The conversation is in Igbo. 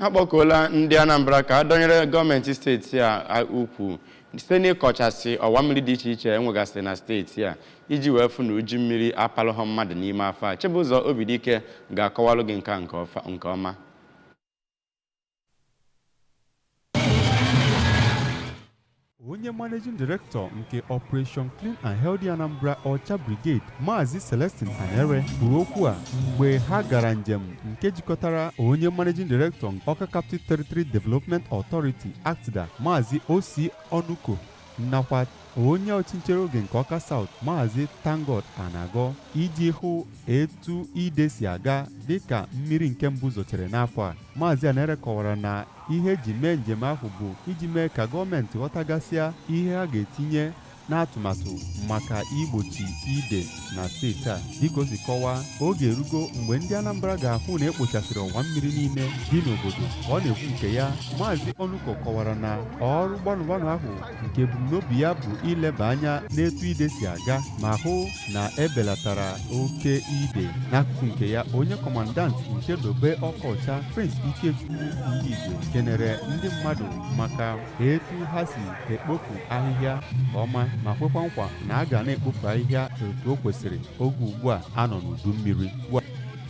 Akpọkuola ndị Anambra ka a dọnyere gọọmenti steeti a ukwu site n'ịkọchasị ọwa mmiri dị iche iche enwegasịrị na steeti a iji wee fụ na uju mmiri apalụghọ mmadụ n'ime afọ a. Chibụzọ Obidike ga-akọwalụ gị nke a nke ọma. Onye Managing Director nke Operation Clean and Healthy Anambra Ọcha Brigade, Maazị Celestine Anere, kwuru okwu a mgbe ha gara njem nke jikọtara onye Managing Director nke Awka Capital Territory Development Authority ACTDA, Maazị O.C. Onuko, nakwa onye ọchịnchere oge nke Awka South, Maazị Thank-God Anago, iji hụ etu ide si aga dịka mmiri nke mbụ zochere n'afọ a. Maazị Anere kọwara na ihe eji mee njem ahụ bụ iji mee ka gọọmenti ghọtagasịa ihe ha ga-etinye n'atụmatụ maka igbochi ide na steeti a. Dịka o si kọwaa, oge erugo mgbe ndị Anambra ga-ahụ na ekpochasịrị ọwa mmiri niile dị n'obodo. Ka ọ na-ekwu nke ya, Maazị Onuko kọwara na ọrụ gbanụgbanụ ahụ nke ebumnobi ya bụ ileba anya n'etu ide si aga ma hụ na ebelatara oke ide. N'akụkụ nke ya, onye kọmandant nke Dobe Ọka Ọcha, Prince Ikechukwu Ndigwe, kenere ndị mmadụ maka etu ha si ekpofu ahịhịa nke ọma ma kwekwa nkwa na a ga na-ekpofu ahịhịa etu o kwesịrị oge ugbu a a nọ n'udu mmiri.